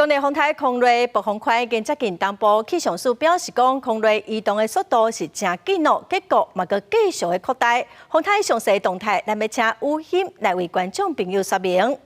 強烈風颱空瑞暴風圈已經接近東部，氣象署表示講，空瑞移動的速度是誠緊哦，結果嘛閣繼續的擴大。風颱詳細動態，咱欲請雨欣來為觀眾朋友說明。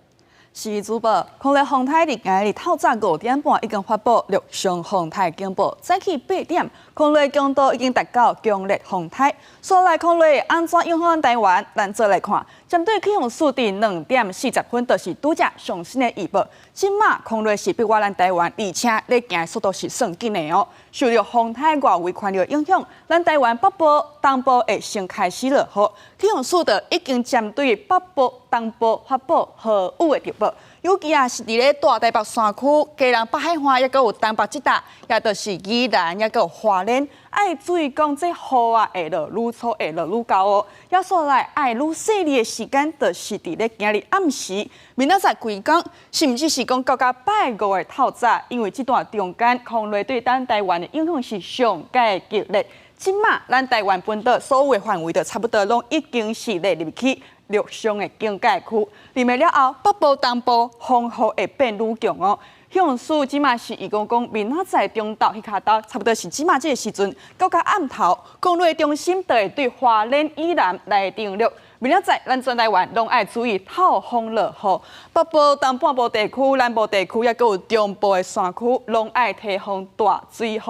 是主播，空雷風颱佇今日透早5點半已經發布陸上風颱警報，早起8點，空雷強度已經達到強烈風颱。煞來空雷按怎影響咱台灣？咱做來看，針對氣象署佇2點40分，就是拄才上新的預報。這馬空雷是逼倚咱台灣，而且咧行的速度是算緊的哦。受著風颱外圍環流影響，咱台灣北部、東部會先開始落雨。氣象署就已經針對北部、東部發布豪雨的特報，尤其啊是佇咧大台北山區、基隆北海岸，抑閣有東北這搭，也就是宜蘭，抑閣有花蓮，愛注意講這雨啊會落愈粗，會落愈厚哦。抑煞來愛愈細膩的時間，就是佇咧今日暗時，明仔載規工，甚至是講到甲拜五的透早，因為這段中間空雷對咱台灣的影響是上蓋激烈。這馬咱台灣本島所有的範圍都差不多攏已經是列入去陸上的警戒區。入暝了後，北部、東部風雨會變愈強哦。氣象署這馬是預估講，明仔載中晝彼跤晝，差不多是這馬這个時陣，到甲暗頭，空雷中心就會對花蓮以南來登陸。明仔載，咱全台灣攏愛注意透風落雨，北部、東半部地區、南部地區，抑閣有中部的山區，攏愛提防大水雨。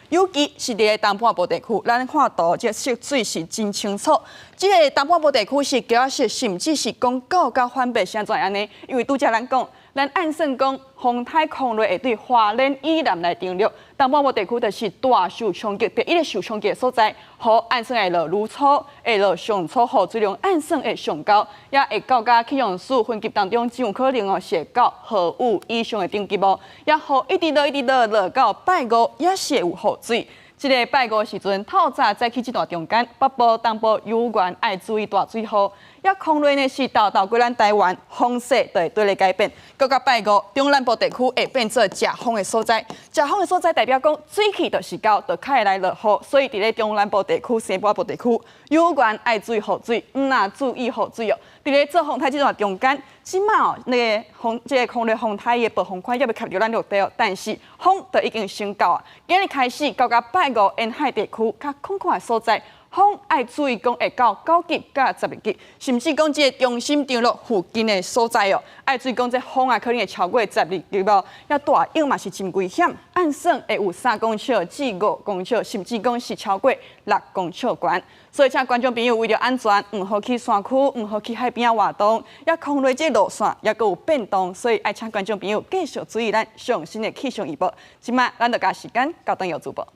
尤其是佇咧東半部地區，咱看圖，這色水是真清楚。這个東半部地區是橘仔色，甚至是講到甲反白是按怎按呢？因為拄才咱講，咱按算講風颱空雷會對花蓮以南來登陸，東半部地區就是大受衝擊，第一个受衝擊的所在，雨按算會落愈粗，會落上粗，雨水量按算會上高，也會到甲氣象署分級當中，真有可能哦是會到豪雨以上的等級哦。也雨一直落一直落，落到拜五也是會有雨水。這个拜五時陣，透早早起這段中間，北部、東部猶原愛注意大水雨。抑空雷呢是沓沓過咱台灣，風勢就會對咧改變。閣到拜五，中南部地區會變做飭風的所在。飭風的所在代表講水汽就是夠，就較會來落雨。所以佇咧中南部地區、西半部地區，猶原愛注意雨水，毋若注意雨水哦。佇咧做風颱這段中間，這馬哦，那个風，這个空雷風颱的暴風圈猶未卡著咱陸地哦，但是風就已經先到啊。今日開始到甲拜五，沿海地區較空曠的所在，風愛注意講會到9級佮12級，甚至講這个中心登陸附近的所在哦，愛注意講這風啊可能會超過十二級哦，抑大湧嘛是真危險，按算會有3公尺至5公尺，甚至講是超過6公尺懸。所以請觀眾朋友為著安全，毋好去山區，毋好去海邊仔活動，抑空雷這路線抑閣有變動，所以愛請觀眾朋友繼續注意咱上新的氣象預報。這馬咱就共時間交轉予主播。